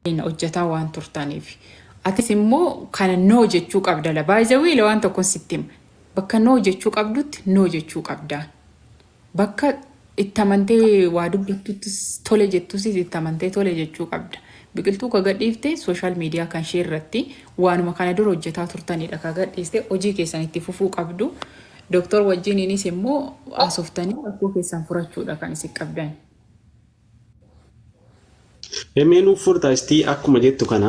Waliin hojjetaa waan turtaniif. Atis immoo kana no jechuu qabda la. By the way la waan tokkon sitti hima. Bakka no jechuu qabdutti no jechuu qabdaan. Bakka itti amantee waa dubbattuttis tole jettusis itti amantee tole jechuu qabda. Biqiltuu ka gadhiifte social media kan ishee irratti waanuma kana dura hojjetaa turtanidha ka gadhiiste hojii keessan itti fufuu qabdu. Doktor wajjiniinis immoo haasoftanii rakkoo keessan furachuudha kan isin qabdan. Mee nuuf furtaa istii akkuma jettu kana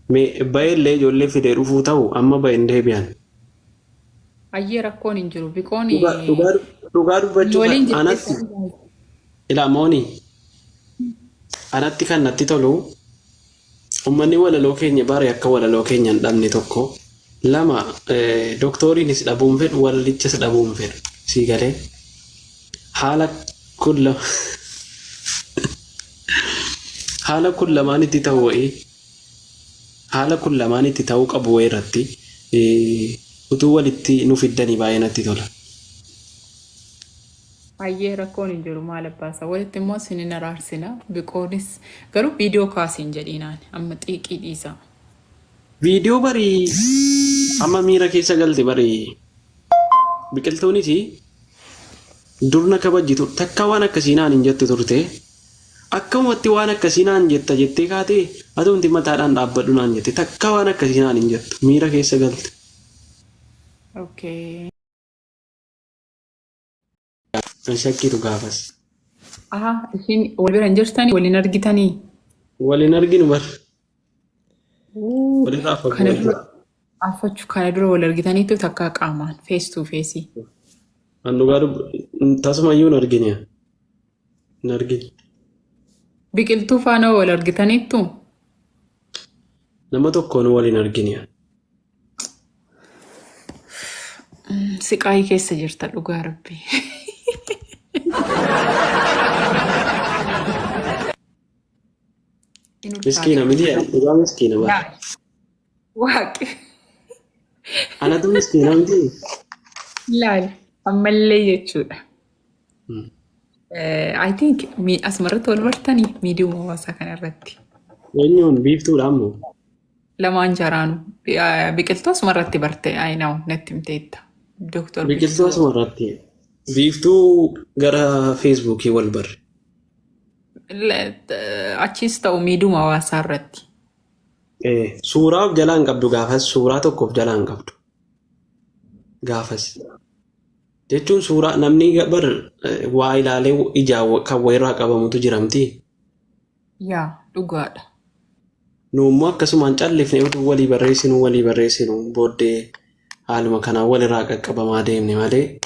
mee bayellee ijoollee fidee dhufuu ta'u amma bayen deebi'an. Ayyee rakkoon hin jiru biqoon Dhugaa dhugaa dhugaa dubbachuuf waliin jettee anatti ilaa mooni anatti kan natti tolu ummanni walaloo keenya bare akka walaloo keenya hin dhabne tokko lama doktooriinis dhabuun fedhu walalichas dhabuun fedhu sii galee haala kun lama haala kun lamaan itti ta'u wa'ii haala kun lamaan itti ta'uu qabu wa'ii irratti utuu walitti nu fiddanii baay'ee natti tola. Hayyee rakkoon hin jiru maal abbaasa walitti immoo isin hin araarsina biqoonis garuu viidiyoo kaasi hin jedhiinaan amma xiiqii dhiisaa. Viidiyoo bari amma miira keessa galte bari biqiltuunis dur na kabajji tur takka waan akkasii naan hin jettu turte akkamumatti waan akkasii naan jetta jettee kaatee atumti mataadhaan dhaabbadhu naan jette takka waan akkasii naan hin jettu miira keessa galte. Okay. Hin shakkitu gaafas. Aha, isin wal bira hin jirtanii wal hin argitanii? Wal hin arginu bar. Uu, Walirraa fagoo Kana dura jechuudha. affachu kana dura wal argitaniitu takkaa qaamaan face to face. An dhugaa tasumayyuu hin argine. Hin argine. Biqiltuu faana wal argitaniittu? Nama tokkoon wal hin argine. Siqaayii keessa jirta dhugaa rabbii. In Miskiina ulfaata. miti dhugaa miskiina bara. Waaqi. Anatu miskiina miti. Laal ammallee jechuudha. I think asumarratti wal bartanii miidiyuma hawaasaa kanarratti. Eenyuun biiftuudha ammoo. Lamaan jaraanu biqiltuu asuma irratti barte I know natti himteetta. Dooktor Biqiltuu asuma irratti. Biiftuu gara feesbuukii wal barre. Achiis ta'u miidiyuma hawaasaa irratti. Suuraa of jalaa hin qabdu gaafas suuraa tokko of jalaa hin qabdu. Gaafas. Jechuun suuraa namni bar waa ilaalee ijaan kan wayirraa qabamutu jiramti. Yaa dhugaadha. Nu immoo akkasumaan callifne utuu walii barreessinuu walii barreessinuu booddee haaluma kanaan walirraa qaqqabamaa deemne malee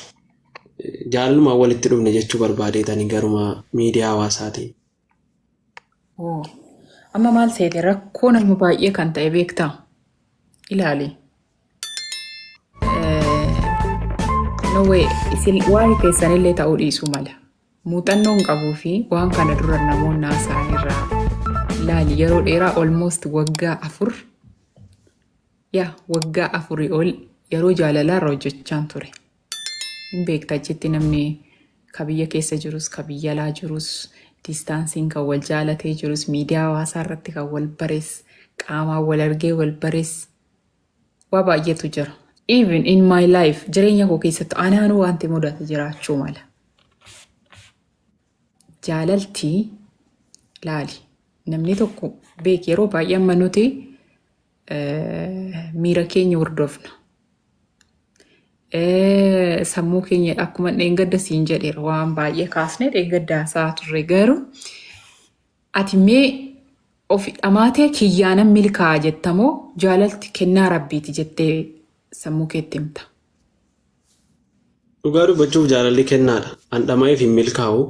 jaalalumaan walitti dhufne jechuu barbaadeetani garuma miidiyaa hawaasaatiin. Oo. Amma maal seete rakkoo nama baay'ee kan ta'e beektaa? Ilaali. No way isin waa'ee keessanillee ta'uu dhiisuu mala. Muuxannoo hin qabuu fi waan kana dura namoonni haasa'an irraa ilaali yeroo dheeraa almost waggaa 4 yaa waggaa afurii ol yeroo jaalalaa irra hojjechaan ture. Hin beekta achitti namni ka biyya keessa jirus ka biyya alaa jirus distaansiin kan wal jaalatee jirus miidiyaa hawaasaa irratti kan wal bares qaamaan wal argee wal bares waa baay'eetu jira. Even in my life jireenya koo keessatti anaanuu wanti mudate jiraachuu mala. Jaalalti laali namni tokko beek yeroo baay'ee amma nuti miira keenya hordofna. Sammuu keenya akkuma dheengadda siin jedheera waan baay'ee kaasnee dheengadda haasaa turre garuu Ati mee ofi dhamaatee kiyyaanan milkaa'a jettamoo jaalalti kennaa rabbiiti jettee sammuu keetti himta? Dhugaa dubbachuuf jaalalli kennaadha. An dhama'eef hin milkaa'u.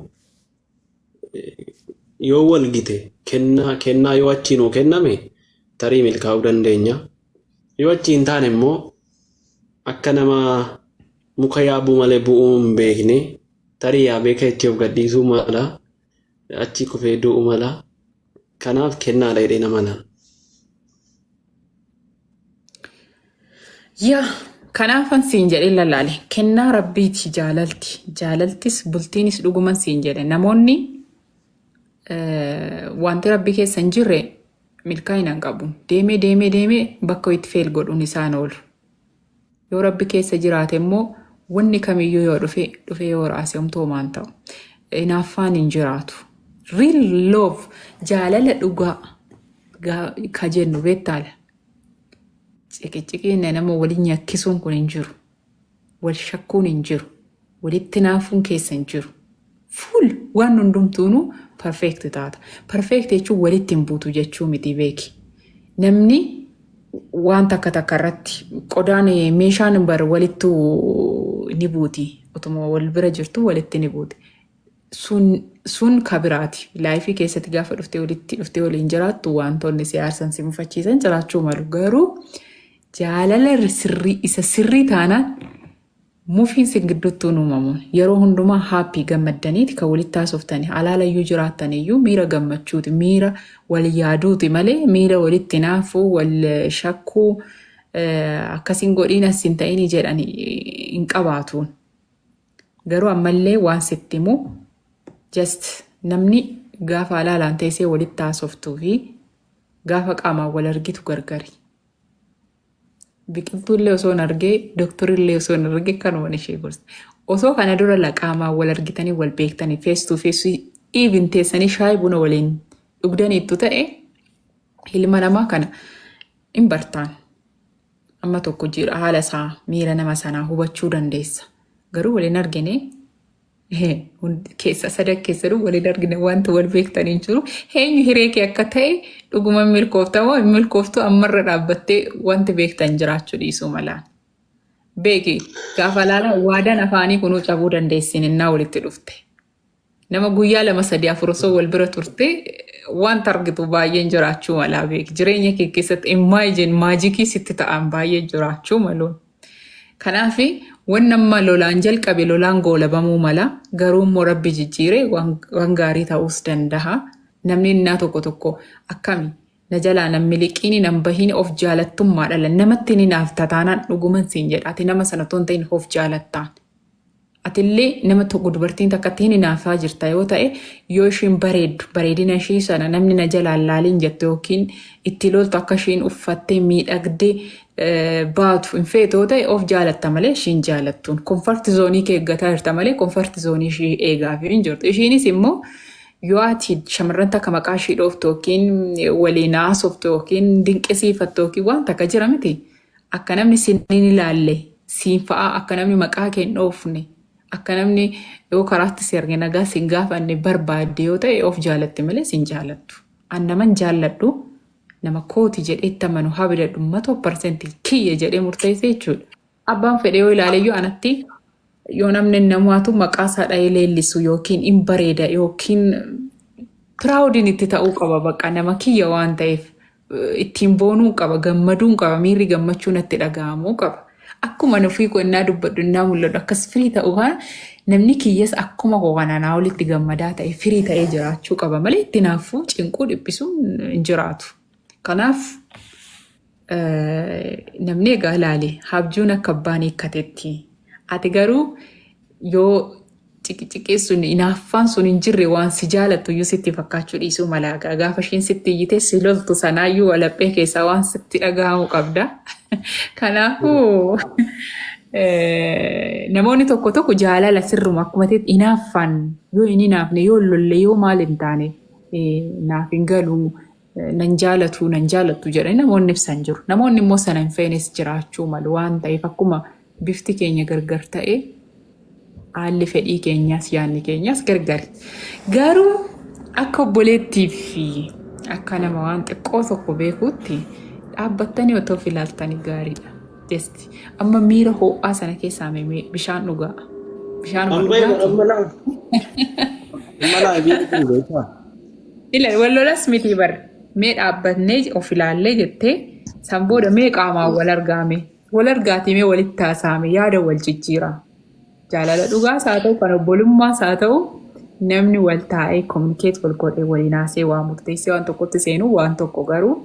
Yoo wal gite kennaa kennaa yoo achii nuu kenname tarii milkaa'uu dandeenya. Yoo achii hin taane immoo akka nama muka yaabuu malee bu'uu hin beekne tarii yaabee ka'etti of gadhiisuu mala. Achii kufee du'u mala. Kanaaf kennaadha jedheen amana. Yaa kanaafan siin jedhee lalaale kennaa rabbiiti jaalalti jaalaltis bultiinis dhuguman siin jedhe namoonni wanti rabbi keessa hin jirre Milkaa'ina hin qabu. Deemee deemee deemee bakka itti fail godhuun isaan oolu. Yoo Rabbi keessa jiraate immoo wanni kamiyyuu yoo dhufe dhufe yoo raase homtuu homaan ta'u. Hinaaffaan hin jiraatu. Real love, jaalala dhugaa ka jennu beektaala. Ciqiciqiin nama waliin nyakkisuun kun hin jiru. Wal shakkuun hin jiru. Walitti naafuun keessa hin jiru. Full waan hundumtuunuu perfect taata. Perfect jechuun walitti hin buutu jechuu miti, beeki. Namni waan takka takka irratti qodaan meeshaan bar walittu ni buuti. Otuma wal bira jirtu walitti ni buuti. Sun kabiraati. Life keessatti gaafa dhuftee walitti dhuftee waliin jiraattu wantoonni si aarsan, si mufachiisan jiraachuu malu. Garuu jaalala sirrii isa sirrii taanaan mufiin sin gidduutti hin uumamu. Yeroo hundumaa happy gammaddaniiti kan walitti haasoftani. Alaalayyuu jiraattaniyyuu miira gammachuuti, miira wal yaaduuti malee miira walitti naafuu, wal shakkuu, akkasiin godhiin as hin ta'ini jedhani hin qabaatuun. Garuu ammallee waan sitti himu, just namni gaafa alaalaan teessee walitti haasoftuu fi gaafa qaamaan wal argitu gargari. Biqiltuullee osoo hin argee, dooktorillee osoo hin argee, kanuma ishee gorsa. Osoo kana dura la qaamaan wal argitanii wal beektanii, face to face even teessanii shaayii buna waliin dhugdaniittu ta'e, ilma namaa kana hin bartaan. Amma tokko jira haala isaa, miira nama sanaa hubachuu dandeessa. Garuu waliin argine keessa sadan keessanuu waliin argine, wanta wal beektanii hin jiru. Eenyu hiree kee akka ta'e dhuguma milkooftamoo hin milkooftu ammarra dhaabbattee wanti beektan jiraachuu dhiisuu malaan. Beeki, gaafa laala waadaan afaanii kunuu cabuu dandeessin innaa walitti dhufte. Nama guyyaa 2, 3, 4 osoo wal bira turte wanta argitu baay'een jiraachuu malaa, beeki. Jireenya kee keessatti imagine magic sitti ta'an baay'een jiraachuu maluun. Kanaaf wanni amma lolaan jalqabe lolaan goolabamuu mala. Garuu immoo Rabbi jijjiiree waan gaarii ta'uus danda'a. Namni innaa tokko tokko akkami na jalaa nan miliqiini nan bahiini of jaalattummaa dhala namatti ni naaf tataanaan dhuguman siin jedha, ati nama sana otoo hin ta'in of jaalattaan. Atillee nama tokko dubartiin takka hin hinaafaa jirta yoo ta'e, yoo ishiin bareeddu bareedina ishii sana namni na jalaan laaliin jettu yookiin itti loltu, akka ishiin uffattee miidhagdee baatu hin feetu yoo ta'e, of jaalatta malee ishiin jaalattuun. Comfort zone kee eeggataa jirta malee comfort zone ishii eegaaf hin jirtu. Ishiinis immoo yoo ati shamarran takka maqaa ishii dhooftu yookiin waliin haasoftu yookiin dinqisiifattu yookiin waan takka jira miti. Akka namni sin hin ilaalle siin fa'aa, akka namni maqaa kee hin dhoofne, akka namni yoo karaatti si arge nagaa sin gaafanne barbaadde yoo ta'e, of jaalatte malee sin jaalattu. An naman jaalladhu, nama kooti jedhee itti amanu habidadhu 100% kiyya jedhee murteesse jechuudha. Abbaan fedhe yoo ilaaleyyuu, anatti yoo namni namaatu maqaa isaa dhahee leellisu yookiin hin bareeda yookiin proudiin itti ta'uu qaba, bakka nama kiyya waan ta'eef ittiin boonuu qaba, gammaduu qaba, miirri gammachuu natti dhaga'amuu qaba. Akkuma nufii koo innaa dubbadhu, innaa mul'adhu akkas free ta'uu kana, namni kiyyas akkuma koo kana naa olitti gammadaa ta'e, free ta'ee jiraachuu qaba malee itti naafuu, cinquu, dhiphisuun hin jiraatu. Kanaaf namni egaa ilaali, habjuun akka abbaan hiikkatetti. Ati garuu yoo ciqiciqee sun, hinaaffaan sun hin jirre, waan si jaalattu iyyuu sitti fakkaachuu dhiisuu mala. Gaafa ishiin sitti iyyitee si loltu sanaayyuu walaphee keessaa waan sitti dhaga'amu qabda. Kanaafuu namoonni tokko tokko jaalala sirruma akkuma ta'etti hinaaffaan yoo hin hinaafne, yoo hin lolle, yoo maal hin taane naaf hin galu, nan jaalatu, nan jaalattu jedhanii namoonni ibsan jiru. Namoonni immoo sana hin feenes jiraachuu malu. Waan ta'eef akkuma bifti keenya gargar ta'e, haalli fedhii keenyaas yaadni keenyaas gargari. Garuu akka obboleettii fi akka nama waan xiqqoo tokko beekuutti dhaabbattanii otoo of ilaaltanii gaariidha. Just amma miira ho'aa sana keessaa mee bishaan dhugaa. Bishaanuma Amma dhugaatii. amma laa amma laa biyya kun beekaa. Ila wal lolas miti bar. Mee dhaabbatnee of ilaallee jettee, san booda mee qaamaan wal argaame. Wal argaatii mee walitti haasa'ame, yaada wal jijjiira. Jaalala dhugaas haa ta'u, kan obbolummaas haa ta'u, namni wal taa'ee communicate wal godhee waliin haasee waa murteessee waan tokkotti seenuu waan tokko, garuu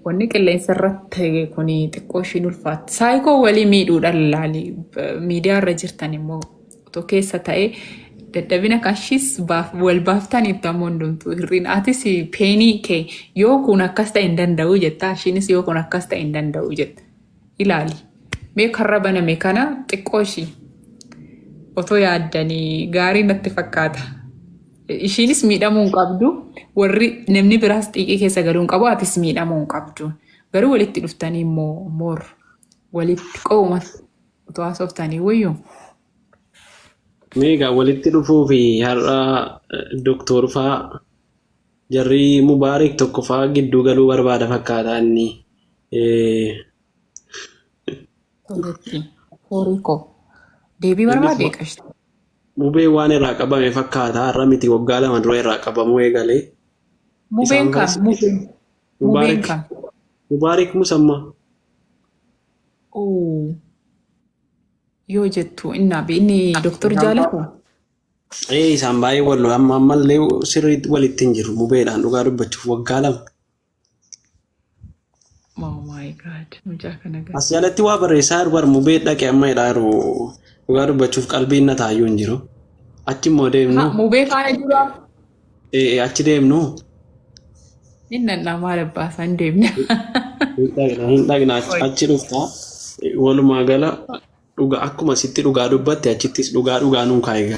wanni qilleensa irratti kun xiqqoo ishiin ulfaatti. Saayikoo walii miidhuudhaan ilaali. Miidiyaa irra jirtan immoo otoo keessa ta'ee Dadhabina kashis baaf wal baaftaniif ammoo hundumtuu hir'ina. Atis peenii kee yoo kun akkas ta'e hin danda'u jetta. Ishiinis yoo kun akkas ta'e hin danda'u jetta. Ilaali. Mee karra baname kana xiqqoo ishii otoo yaaddanii gaarii natti fakkaata. Ishiinis miidhamuu hin qabdu. Warri namni biraas xiiqii keessa galuu hin qabu. Atis miidhamuu hin qabdu. Garuu walitti dhuftanii immoo moor walitti qo'uma otoo haasoftanii wayyuu. Mee egaa walitti dhufuu fi har'a doktor faa jarri Mubaarik tokko faa gidduu galuu barbaada fakkaata inni. Toletti. Horii koo. Deebii Innis barbaade qashti. Mubeen waan irraa qabame fakkaata har'a miti waggaa 2 dura irraa qabamuu eegalee. Mubeen Isaan kam? faas Mubeen. Mubeen Mubaarik kam? Mubaarik Musammaa. Oo. Yoo jettu innaa inni doktor Isaan jaalatu. Ee isaan baay'ee wal lola amma ammallee sirriitti walitti hin jiru mubeedhaan dhugaa dubbachuuf waggaa 2. Oh my God. Mucaa kana gara. As jalatti waa barreessaa jiru bar mubee dhaqe amma jedhaa jiru dhugaa dubbachuuf qalbiin na taayyuu hin jiru. Achi immoo Ha, deemnu mubee faana jira. ee achi deemnu Inni nannaa maal abbaa isaan deemna. Hin dhaqna hin dhaqna achi achi dhufta walumaa gala dhuga akkuma sitti dhugaa dubbatte achittis dhugaa dhugaa nuu kaa'e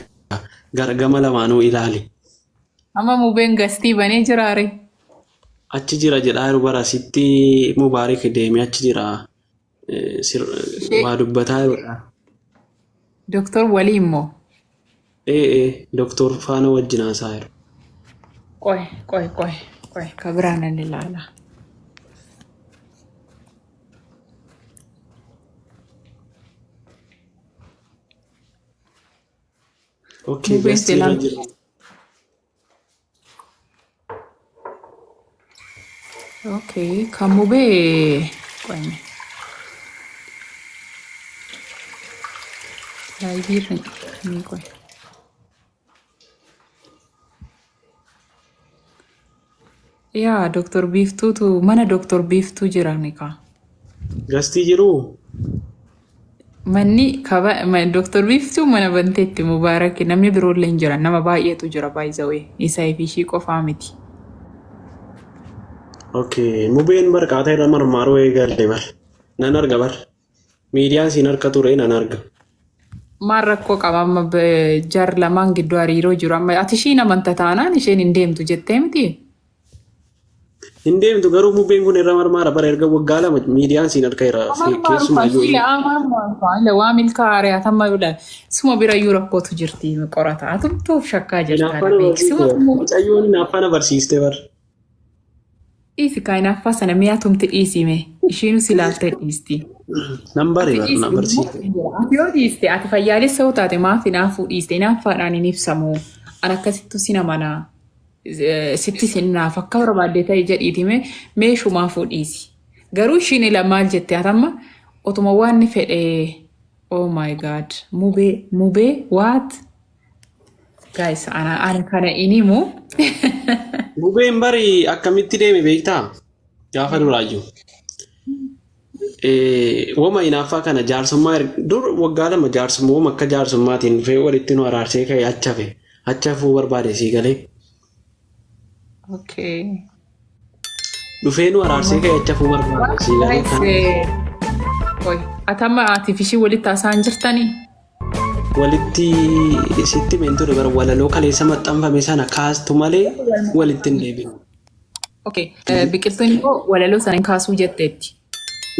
gara gama lamaanuu ilaali. Amma mubeen gastii banee jiraare. Achi jira jedhaa jiru bara sitti Mubaarik deemee achi jira Ishee waa dubbataa jirudha. Doktor walii immoo. Ee ee doktor faana wajjin haasaa jiru. Qoy qoy qoy qoy ka biraa nan ilaala. Okay, Mubeen gastii irra silaa. jira. Okay, kan mubee qoy mee. Laayivii irra ni qoy. Yaa Doktor Biiftuutu mana Doktor Biiftuu jira ni kaa. Gastii jiruu? Manni kaba Doktor Biiftuu mana banteetti Mubaarak namni biroollee hin jiran nama baay'eetu jira by the way isaa fi ishii qofaa miti. Okay, mubeen barqaata irra marmaaruu eegalle bar. Nan arga bar. Miidiyaan siin harka ture nan arga. Maal rakkoo qaba amma jar lamaan gidduu hariiroo jiru amma ati ishiin amanta taanaan isheen hin deemtu jettee miti. Hin deemtu garuu mubeen kun irra marmaara bara erga waggaa 2 miidiyaan siin harka jira keessumaa iyyuu inni. Waa milkaa ari'atama suma bira iyyuu rakkootu jirti qorata atumtuuf shakkaa jirta Hinaaffaa na beeksisuma barsiiste. Mucayyoon hinaaffaa na barsiiste bar. Dhiisi kaa hinaaffaa sana mi'a tumti dhiisi mee ishiinu si ilaaltee dhiisti. Nan bare Ati bar dhiisi na barsiiste. ati yoo dhiiste ati fayyaalessa yoo taate maaf hinaafuu dhiiste hinaaffaadhaan hin ibsamu an akkasittu sin amanaa sitti sin naaf akka barbaadde ta'e jedhiiti mee meeshumaafuu dhiisi. Garuu ishiin ila maal jette ati amma otuma waan ni fedhe oh my God mubee mubee what guys ana ana kana in himu. Mubeen bari akkamitti deeme beektaa? Gaafa duraayyuu. Woma hinaaffaa kana jaarsummaa dur waggaa 2 jaarsummaa woma akka jaarsummaatiin dhufee walitti nu araarsee ka'e achi hafe. Achi hafuu barbaade sii galee. Okay. Dhufee nu araarsee ka'e achi hafuu barbaade sii galee. Guys, Kana qoy atama ati fi ishii walitti haasa'an jirtanii? Walitti sitti himeen ture bara walaloo kaleessa maxxanfame sana kaastu malee walitti hin deebinu. Okay. Biqiltuun immoo walaloo sana hin kaasuu jetteetti.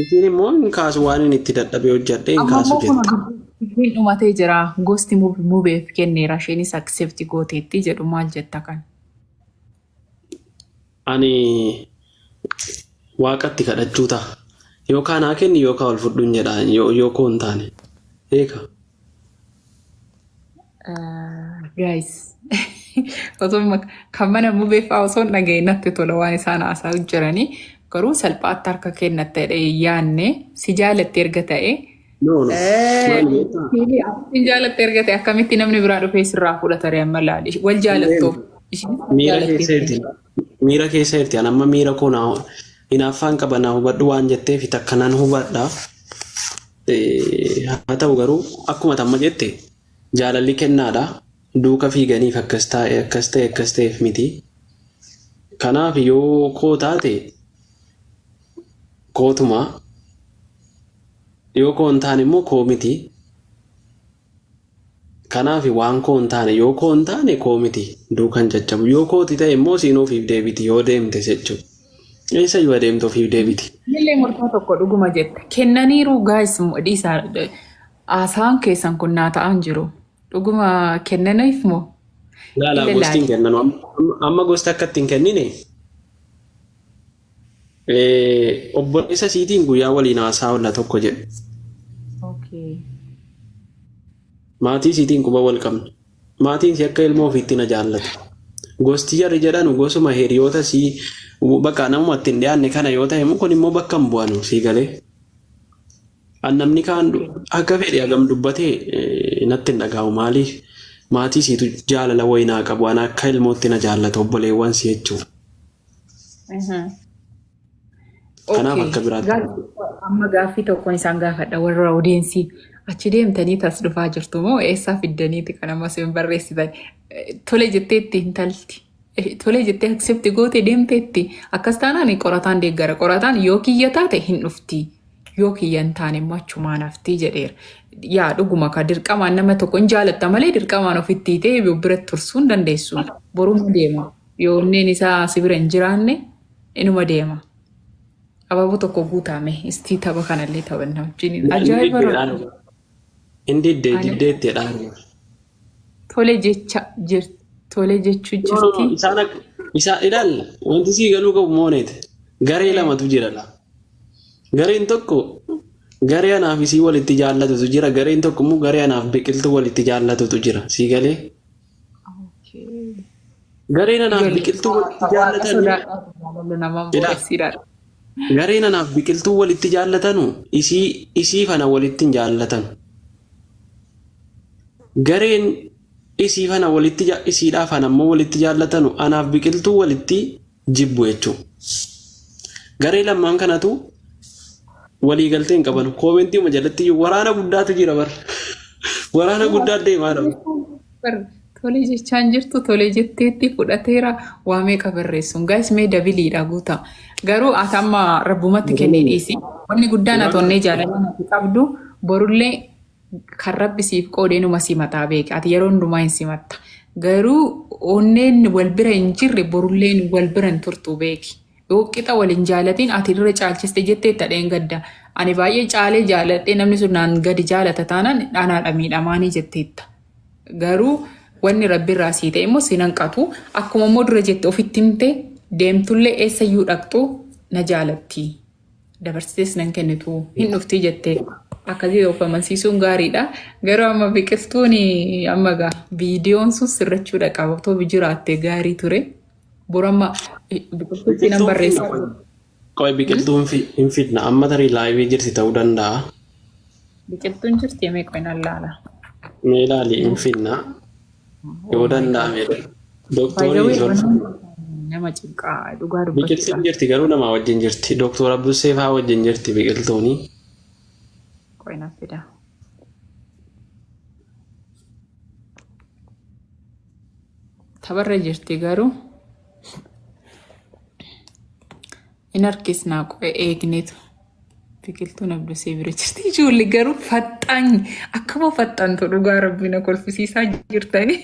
Isiin immoo hin kaasu waan inni itti dadhabee hojjedhe hin Amma kaasu immoo kun jette. dubbiin dhumatee jira. Gosti mubeef kenneera. Isheenis accept gooteetti jedhu maal jetta kan? Ani waaqatti kadhachuu ta'a. Yookaan haa kenni yookaan ol fudhuun jedha yoo koo hin taane. Beeka. Guys, osoo kan mana mubee fa'aa osoo hin dhagahin natti tola waan isaan haasaa jiranii garuu salphaatti harka kennatta jedhee hin yaadne si jaalatte erga ta'e No, no. Maal beektaa? Sin jaalatte erga ta'e akkamitti namni biraa dhufee sirraa fudhata ree amma laali wal jaalattoo isheen Miira keessa jaalatteetti. jirti. Miira keessa jirti. Ani amma miira koo naa hinaaffaan qaba naa hubadhu waan jetteef takka nan hubadha. Haa ta'u garuu akkuma tamma jette jaalalli kennaadha. duuka fiiganiif akkas taa'e akkas ta'e akkas ta'eef miti. Kanaaf yoo koo taate kootuma, yoo koo hin taane immoo koo miti. Kanaaf waan koo hin taane, yoo koo hin taane koo miti, duukan caccabu. Yoo kooti ta'e immoo siin ofiif deebiti yoo deemte jechuudha. Eessayyuu adeemtu ofiif deebiti. Illee murtoo tokko dhuguma jette. Kennaniiru guys, dhiisaa, haasaan keessan kun naa ta'an jiru. Dhuguma kennaniif moo? Laalaa Ila gosti hin laali. kennanu. Amma gosti akka ittiin kennine obboleessa siitiin guyyaa waliin haasaa olla tokko jedhe. Maatii isiitiin quba wal qabna. Maatiin isii akka ilmoo ofiitti na jaallatu. Gosti jarri jedhanu gosuma hiriyoota isii bakka namuma itti hin dhiyaanne kana yoo ta'e immoo kun immoo bakka hin bu'anu sii galee. An namni kaan akka fedhe hagam dubbatee natti hin dhaga'amu, maaliif maatii isiitu jaalala wayii naa qabu, ana akka ilmootti na jaallatu obboleewwan si jechuudha. Kanaaf akka biraatti. Amma gaaffii tokkoon isaan gaafadha, warra audience achi deemtanii tas dhufaa jirtu moo eessaa fiddaniiti kan amma isin barreessitan? Tole jetteetti intalti. Tole jettee accept goote deemteetti. Akkas taanaan qorataan deeggara. Qorataan yoo kiyya taate hin dhufti. Yoo kiyya hin taane immoo achumaan hafti jedheera. Yaa dhuguma ka dirqamaan nama tokko hin jaalatta malee dirqamaan ofitti hiitee biratti tursuu hin dandeessu. Boruma deema. Yoo onneen isaa si bira hin jiraanne inuma deema. Abaaboo tokko guutame istii tapha kanallee taphanna wajjin. Ajaa'iba rabbi. Hin diddee diddeetti dha. Tole jecha jirti. Tole jechuu jirti. Isaan akka isaan ilaal, wanti sii galuu qabu mooneeti. Garee lamatu jira la. Gareen tokko garee anaaf isii walitti jaallatutu jira. Gareen tokko immoo garee anaaf biqiltuu walitti jaallatutu jira. Sii galee? Gareen anaaf biqiltuu walitti Waaqa jaallatanu sodaadhaa jaalala namaan Ilaa. booressiidha. Gareen anaaf biqiltuu walitti jaallatanu isii fana walitti hin jaallatanu. Gareen isii fana walitti isiidhaa fana immoo walitti jaallatanu anaaf biqiltuu walitti jibbu jechuudha. Garee lamaan kanatu walii galtee hin qabanu. Commentiuma jalatti iyyuu waraana guddaatu jira bar. Waraana guddaa deemaa jira. Tole jechaan jirtu, tole jetteetti, fudhateera, waa meeqa barreessuun. Guys, mee doubleiidha guuta. Garuu ati amma rabbumatti kennee dhiisi. Wanni guddaan ati onnee jaalala ati qabdu borullee kan rabbi siif qoodee numa simataa beeki. Ati yeroo hundumaa hin simatta. Garuu onneen wal bira hin jirre borulleen wal bira hin turtu beeki. Yoo qixa wal hin jaalatiin ati irra caalchiste jettee tadheen gadda. Ani baay'ee caalee jaaladhee namni sun naan gadi jaalata taanaan anaadha miidhamaanii jetteetta. Garuu wanni rabbi irraa sii ta'e immoo sin hanqatu. Akkuma immoo dura jette ofitti himte deemtullee eessayyuu dhaqxu na jaalatti. Dabarsitees nan kennitu hin dhufti jettee. Akkasii of amansiisuun gaariidha. Garuu amma biqiltuun amma gaa viidiyoon sun sirrachuudha qaba. Otoo jiraatte gaarii ture. Boru amma biqiltuutti nan Biqiltuun barreessa. fidna. Qoy, biqiltuun hin fidna. Amma tarii live jirti ta'uu danda'a. Biqiltuun jirti, mee qoy nan laala. Mee ilaali, hin fidna. Yoo danda'ame dooktorii Nama cinqaa dhugaa Biqiltuun dubbachuudha. jirti, garuu namaa wajjin jirti. Dooktor Abdussee fa'aa wajjin jirti biqiltuuni. Qoy nan fida. Tapharra jirti garuu. In harkisnaa, qo'e eegnetu. Biqiltuun Abdusee bira jirti. Ijoollee garuu faxxaan akkama faxxantu, dhugaa rabbi na kolfisiisaa jirtani.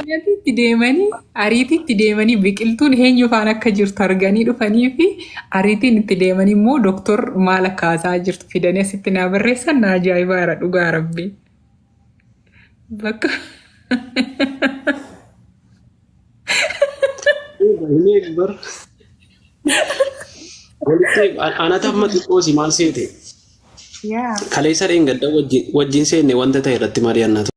Ariitiitti deemanii, ariitiitti deemanii biqiltuun eenyu faana akka jirtu arganii dhufanii fi ariitiin itti deemanii immoo dooktor maal akka haasaa jirtu fidanii asitti naa barreessan, na ajaa'ibaara dhugaa rabbi. Bakka Hin eegu bar. Walitti anata amma xiqqoo si maal seete? Yaa. Kaleessa dheengadda wajjin seenne wanta ta'e irratti mari'annaa.